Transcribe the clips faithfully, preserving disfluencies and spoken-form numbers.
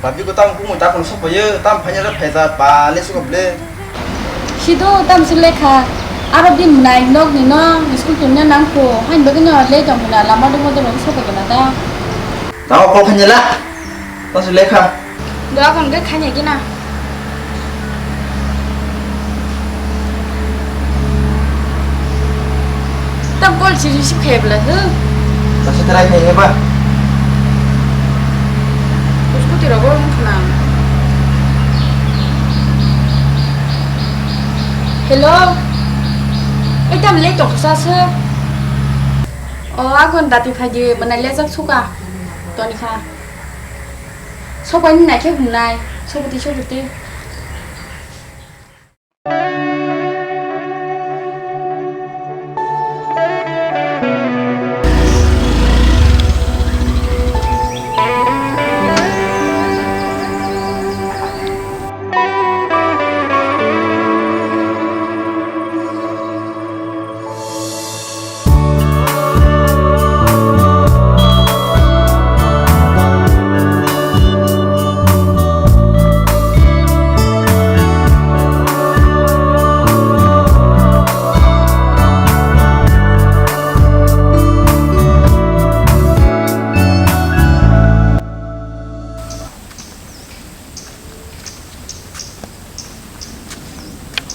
Abi ko tam kumu ta kono sopayo, tam phanya le phaisa pa le suka ble. Sido tam si lekha. Aro di mwnai nok ni no school tun na nang ko. Hain bagwi no le tong na lama do mo do sopai na ta. Tao ko phanya la. Ta si lekha. Doa kon ke khanya gina. Tam call si receive khe bla he. Ta si try khe ba. Scooty rogo wng khna. Hello. Ei tam le tong sa se. O agon dati phai di bana le jak suka. Toni kha. Sopai ni nai khe hwnai. Sobuti sobuti.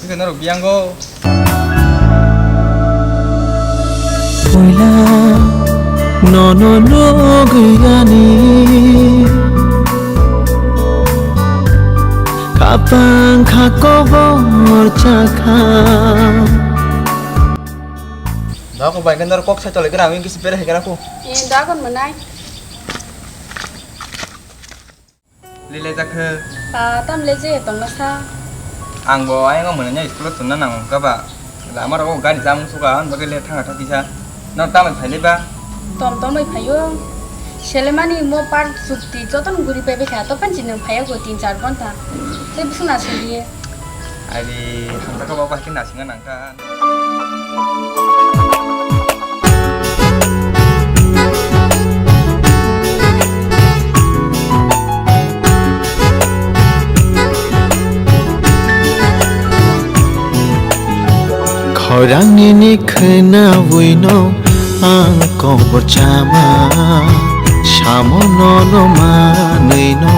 Ike norok biyango. Puila nono nugwi ani kapang kha kobor chakha. Dako bai ke norok kok sai tole gra wngki sipere hai gra ko. Eh, dako manai. Lile jakhe. Ah, tam le je tongna sa. Ang bo ayang mwnanya school o tonna nang ka ba. Lama rogo gari jam suka, ang bagwi le thanga thaki sa. No tamai phai le ba? Tom tom bai phaio. Selemani mo par chukti joton guri pai bai kha, to pan chinung phaiya go tin char ghonta. Tei bising na suli. Ari hamjak ka ba, bahai khe nasinga nang. Khorang nini khwnawi no ang kobor chama, samo nono manwi no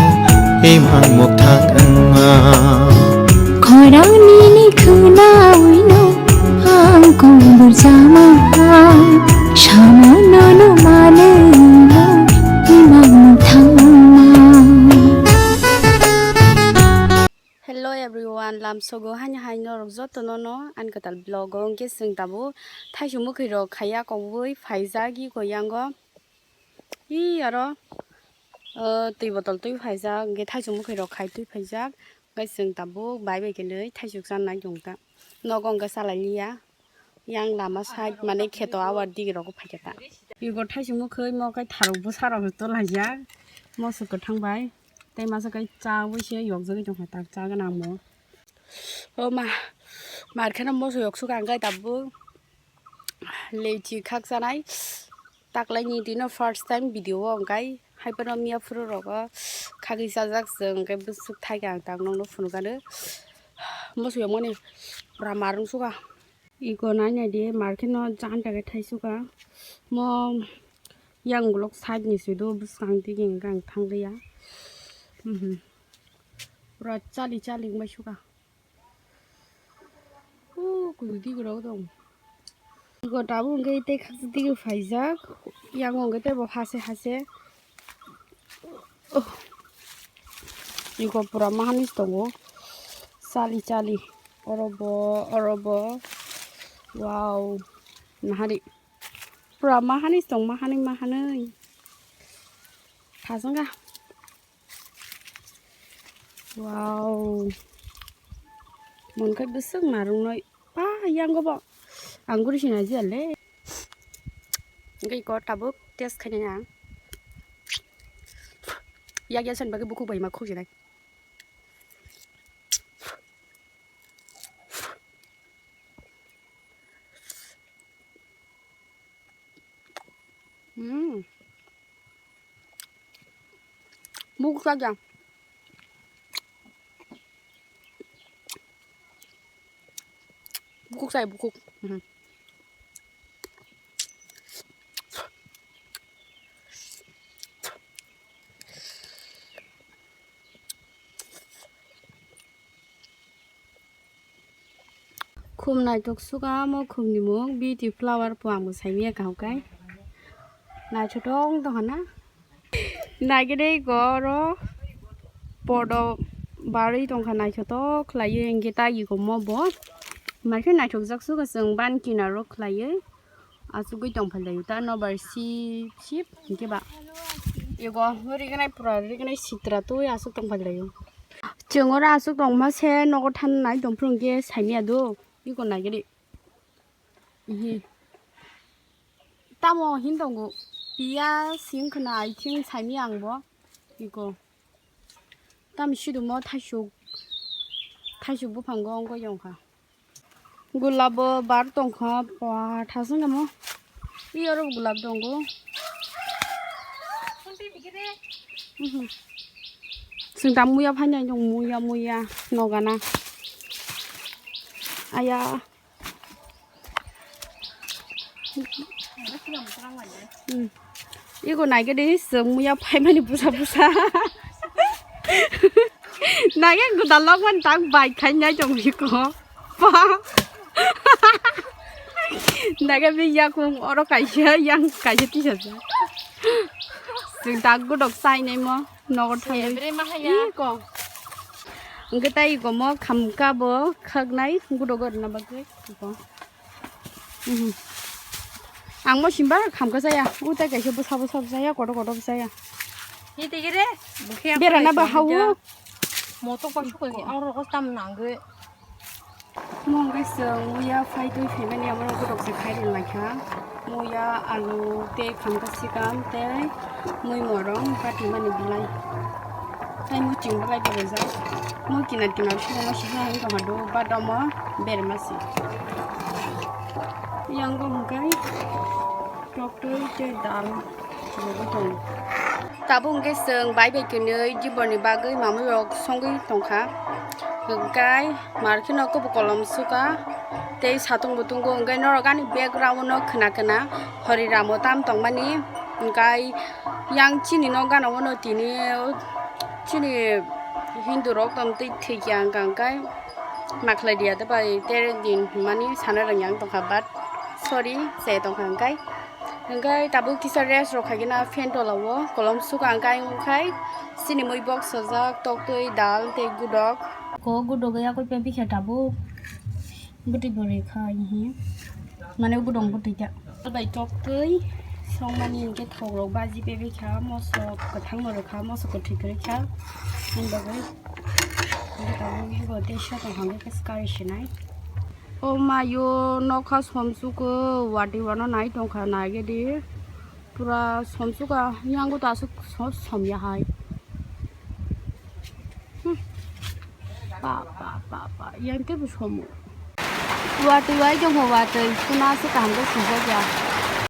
imang mukthang wngma. Khorang nini khwnawi no ang kobor chama, samo nono manwi no imang mukthang wngma. Hello everyone, lamsogo haino hai norok joto nono ani kwtal vlog o hwnkhe chwng tabuk thaichuk mwkhwi rok khaiya kobwi phaijak iko yango. Ee, aro, o, twi botol twi phaijak, hwnkhe thaichuk mwkhwi rok khai twi phaijak. Hwnkhe chwng tabuk bai bai khenwi thaichuk chanai tongkha. Nogo hwnkhe chalai liya. Yang lama side mane kheto awar digi rogo phaikha ta. Ego thaichuk mwkhwi mo khe tharok bwsa rok tolaijak. Moso kwthang bai. Tei masa khe chawi se yokjagwi tongkha ta cha gwnang mo. O ma, mar kheno moso yok suka hwnkhe tabuk. Lechi khakchanai taklaini tino first time video o hwnkhe hai phano miya phuru rogo khagwi chajak chwng hwnkhe bwswk thaikhe ang tak nokno phunukgano. Moso yokmani pura marwng suka. Iko nai nai di mar kheno jani khe thai suka. Mo yang ukulok side ni se do bwskang digi hwnkhe ang thangliya. Mhm. Pura chali chali wngbai suka. O, kudu tigwi rok dong. Ego tabuk hwnkhe tei khakchang tigwi phaijak. Yang hwnkhe teibo hase hase. Oh. Ego pura mahani se tongo. Chali chali. Oro bo, oro bo. Wow. Nahari. Pura mahani se tong, mahani, mahani. Thasongkha. Wow. Mon khe bwswk narwknai. Pa, yango bo. Ang guri sina jia le. Hwnkhe iko tabuk test khainai ang. Yak yak san bagwi bukhuk bai ma khuk sinai. Hmm. Bukhuk sajak. Tai bukhuk. Mhm. Khum naithok suka mo khum ni mung beauty flower po ang bo saimanya kaham kai. Naithothok tongkha na. Naigede goro podo barwi tongkha naithothok khlaiwi hwnkhe ta iko mo bo. Naikhe naithokjak suka chwng ban kinaro khlaiwi. Asugwi tongphai laio ta nobar sip sip hwnkhe ba. Ego rignai pura rignai sitra twi asuk tongphai laio. Chwng oro asuk tongma se nogo thanai tongphuru hwnkhe saimanya do. Iko naigede. Ihi. Tamo hin tongo. Piyas hin khna I think saimanya ang bo. Iko. Tam sidumo thaisuk, thaisuk buphango wngwi tongkha. Gulabo bar tongkha, pua thasung tamo. I oro gulab tongo. Mhm. Chwng tam muya phaina, muya, muya, nogana. Aya. Hmm. Iko naigede chwng muya phaimani busa busa. Naige gudal lokmani tak bai khainai tong iko. Pa. Naige bi yakung oro kaisa yang kaisa tisajak. Chwng tak gudok sainai mo. Nogo thangwi. Ebre mahaya. Ih, kok. Hwnkhe tai iko mo khamka bo khaknai gudogo rwna bagwi iko. Mhm. Ang mo simba khamka chaya. Utai kaisa bwsa bwsa bwsa ya, kotor kotor bwsa ya. Hi tigi re? Bukhe ang berana ba khwlai hawo. Motok ba sukoni ang rogo tam nangwi. Mo hwnkhe chwng muya phai twi phaimani abo no gotok se khai rwlaikha. Muya, alu tei khamka sikam tei mui morong batimani belai. Tai muchung belai berajak. Mo kinar kinar sukuma sisa hai tongha do, but omo berma se. Yang bo hwnkhe toktwi tei dal. Tabuk hwnkhe chwng bai bai kwnwi diborni bagwi mamwi rok songwi tongkha. Hwnkhe markheno kubui kolom suka tei satung butungo hwnkhe norok ani background no khwna khwna Horiramo tam tongmani. Hwnkhe yang chini nok gana o no tini chini Hindu rok tong twi thwikya hwnkha hwnkhe makhlai diya de bai tere din hwnmani sana rwngya wng tongkha, but sorry se tongkha hwnkhe. Hwnkhe tabuk kisa rest rok khaigena fan tola o kolom suka ang kai wngkhai. Chini mui box sajak, toktwi, dal tei gudok. Ko gudok yakui pe bikhe tabuk bwtwi bwrwi kha ihi. Mane gudok bwtwi ta. Bai toktwi songmani hwnkhe thok rok baji pe bikha, mosok kwthang no rwkha, mosok kwthwi kwrwi kha. Ani bagwi hwnkhe tabuk yugo tei sotong hwnkhe khe swkari sinai. O mayo nokha somsuko wati wano nai tongkha naigedi. Pura somsuka yango ta aswk so-, somya hai. Hmm. Pa, pa, pa, pa. Yang tei bo somo. Watwi wai jongho watwi. Kuna aswk kaham khe swijak ya.